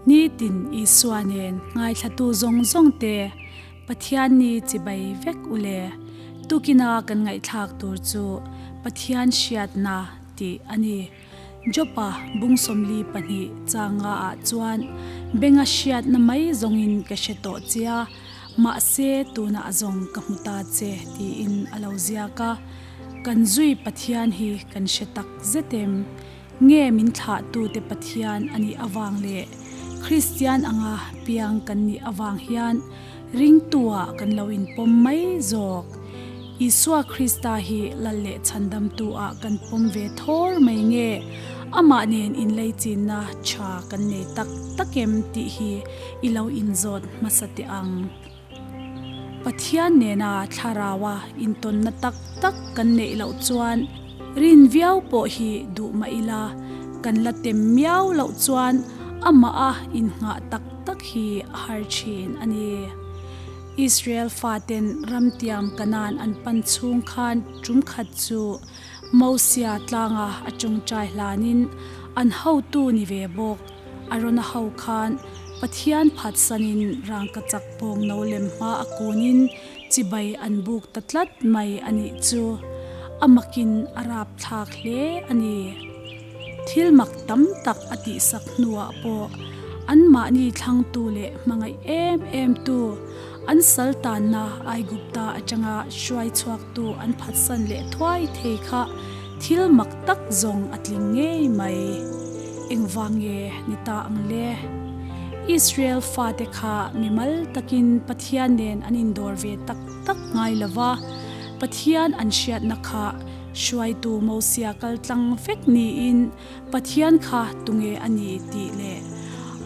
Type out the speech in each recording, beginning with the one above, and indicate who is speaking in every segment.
Speaker 1: Nitin Isua nen ngaithlatu zawng zawng te Pathian ni chibai vek u le. Tukina kan ngaihthlak tur chu Pathian hriatna tih a ni. Jopa bung 42 changa ah chuan benga hriatna mai zawngin ka hre tawh che a, mahse tunah zawng ka hmu ta che tiin a lo ziak a. Kan zui Pathian hi kan hre tak zet em? Nge min thlahtute Pathian a nih avang leh Kristian anga piang kan nih avang hian ringtu-ah kan lo inpawm mai zawk? Isua Krista hi lal leh chhandamtu-ah kan pawm ve thawr mai nge amah nen inleichinna tha kan nei tak tak em tih hi i lo inzawt hmasa teh ang. Pathian nena thlaraua intawnna tak tak kan neih loh chuan rin viau pawh hi duh mah ila, kan la tem miau loh chuan amah a innghah tak tak hi a har thin a ni. Israel faten ramtiam Kanaan an pan chhung khan tum khat chu Mosia tlanga a tawngtai hlanin an hotu ni ve bawk. Arona ho khan Pathian phatsanin rangkachak pawng no lem hma a kunin chibai an buk ta tlat mai a nih chu. A makin a rapthlak hle a ni. Thil mak tam tak a tihsak hnuah pawh anmahni thlangtu leh hmangaih em em tu, an sal tanna Aigupta atanga hruai chhuaktu an phatsan leh thuai thei kha thil mak tak zawng a tling ngei mai. Engvang nge ni ta ang le? Israel fate kha mimal takin Pathian nen an indawr ve tak tak ngai lo va, Pathian an hriatna kha hruaitu Mosia kal tlang vek niin Pathian kha tunge a ni tih leh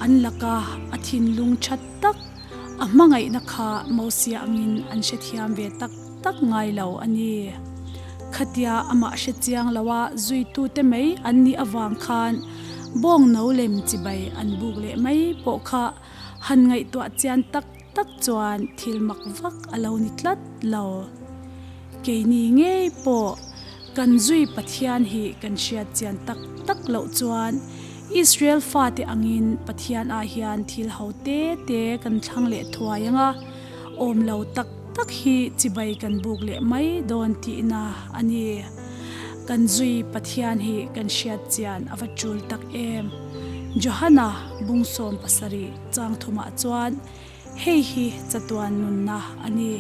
Speaker 1: an laka a thinlung tha tak A hmangaihna kha Mosia angin an hrethiam ve tak tak ngai lo a ni. Khatia amah hre chiang loa zuitute mai an nih avang khan bawng no lem chibai an buk leh mai pawh kha han ngaihtuah chian tak tak chuan thil mak vak a lo ni tlat lo. Keini ngei pawh Kan zui Pathian hi kan hriat chian tak tak loh chuan Israel fate angin Pathian ah hian thil ho te te kan thlang leh thuai ang a, awm lo tak tak hi chibai kan buk leh mai dawn tihna a ni. Kan zui Pathian hi kan hriat chian a va tul tak em! Johana bung 17 chang thumah chuan Hei hi chatuan nunna a ni.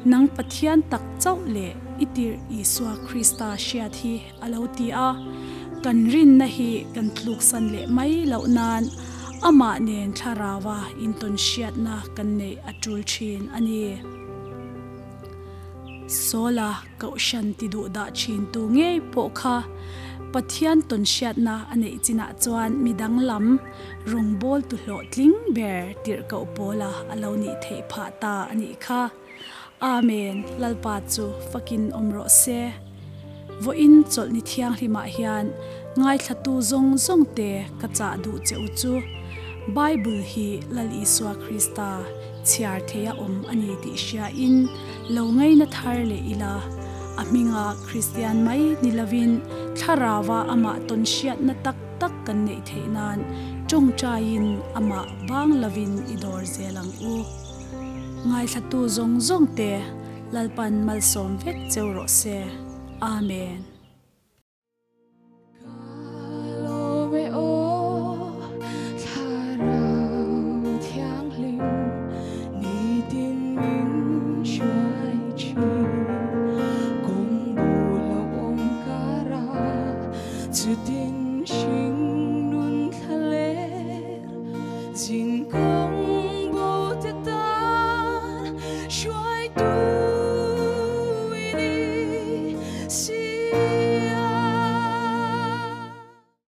Speaker 1: Nang Pathian tak chauh leh i tirh Isua Krista hriat hi a lo ti a. Kan rinna hi kan tluksan leh mai loh nan amah nen thlaraua intawn hriatna kan neih a tul thin a ni. Sawla kohhran ti duh dah thin tu ngei pawh kha Pathian tawn hriatna a neih chinah chuan midang lam Rawngbâwl tu hlawhtling ber tirhkoh pawla a lo nih theih phah ta a nih kha. Amen, Lalpa chu fakin awm rawh se. Vawiin chawlhni thianghlimah hian ngaithlatu zawng zawngte ka chah duh che u chu, Bible hi Lal Isua Krista chhiar theia awm a ni tih hriain lo ngaina thar leh ila, a hminga Kristian mai ni lovin Thlarauva amah tawn hriatna tak tak kan neih theih nan tawngtaiin amah bang lovin i dawr zel ang u. Ngaithlatu zawng zawng te Lalpan malsawm vek cheu rawh se. Amen.